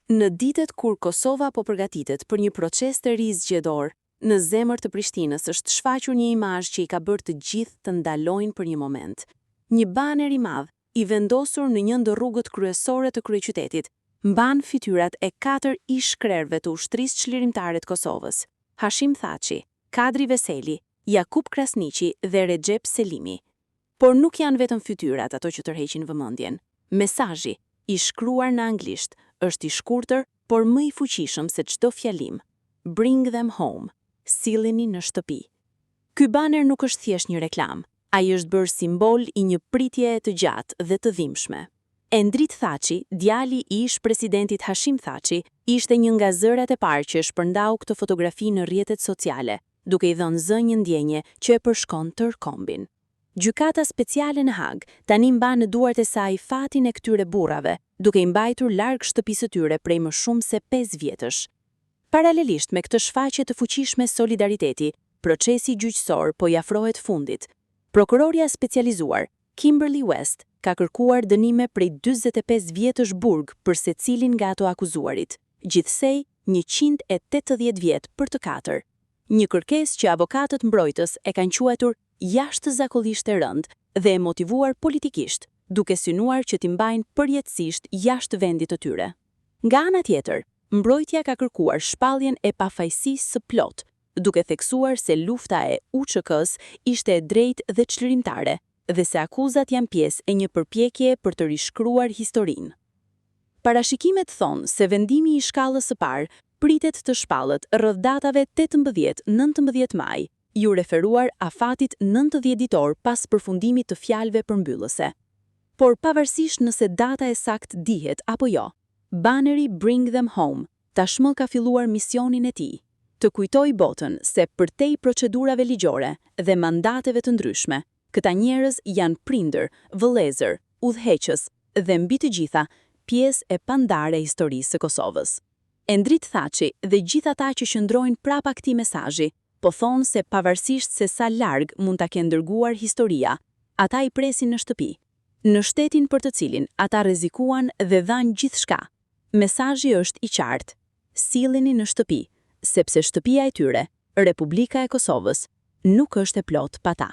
Në ditët kur Kosova po përgatitet për një proces të ri zgjedhor, në zemër të Prishtinës është shfaqur një imazh që i ka bërë të gjithë të ndalojnë për një moment. Një baner i madh, i vendosur në një ndër rrugët kryesore të kryeqytetit, mban fytyrat e katër ish-krerëve të Ushtrisë Çlirimtare të Kosovës, Hashim Thaçi, Kadri Veseli, Jakup Krasniqi dhe Rexhep Selimi. Por nuk janë vetëm fytyrat ato që tërheqin vëmendjen. Mesazhi, i shkruar në anglisht, është i shkurtër, por më i fuqishëm se çdo fjalim. "Bring them home." Sillini në shtëpi. Ky baner nuk është thjesht një reklamë. Ai është bërë simbol i një pritjeje të gjatë dhe të dhimbshme. Endrit Thaçi, djali i ish presidentit Hashim Thaçi, ishte një nga zërat e parë që e shpërndau këtë fotografi në rrjetet sociale, duke i dhënë zë një ndjenje që e përshkon tërë kombin. Gjykata Speciale në Hagë tani mban në duart e saj fatin e këtyre burrave, duke i mbajtur larg shtëpisë së tyre prej më shumë se 5 vjetësh. Paralelisht me këtë shfaqje të fuqishme solidariteti, procesi gjyqësor po i afrohet fundit. Prokuroria specializuar, Kimberly West, ka kërkuar dënime prej 45 vjetësh burg për secilin nga të akuzuarit, gjithsej 180 vjet për të katër. Një kërkesë që avokatët mbrojtës e kanë quajtur jashtëzakonisht e rëndë dhe e motivuar politikisht, duke synuar që t'i mbajnë përjetësisht jashtë vendit të tyre. Nga ana tjetër, mbrojtja ka kërkuar shpalljen e pafajësisë së plotë, duke theksuar se lufta e UÇK-s ishte e drejtë dhe çlirimtare dhe se akuzat janë pjesë e një përpjekje për të rishkruar historinë. Parashikimet thonë se vendimi i shkallës së parë pritet të shpallet rreth datave 18-19 maj, iu referuar afatit 90 ditor pas përfundimit të fjalëve përmbyllëse. Por pavarësisht nëse data e saktë dihet apo jo, baneri "Bring Them Home" tashmë ka filluar misionin e tij: të kujtojë botën se përtej procedurave ligjore dhe mandateve të ndryshme, këta njerëz janë prindër, vëllezër, udhëheqës dhe mbi të gjitha pjesë e pandare e historisë së Kosovës. Endrit Thaçi dhe gjithë ata që qëndrojnë prapa këtij mesazhi, po thonë se pavarësisht se sa larg mund ta kenë dërguar historia, ata i presin në shtëpi, në shtetin për të cilin ata rrezikuan dhe dhanë gjithçka. Mesazhi është i qartë: sillini në shtëpi, sepse shtëpia e tyre, Republika e Kosovës, nuk është e plotë pa ta.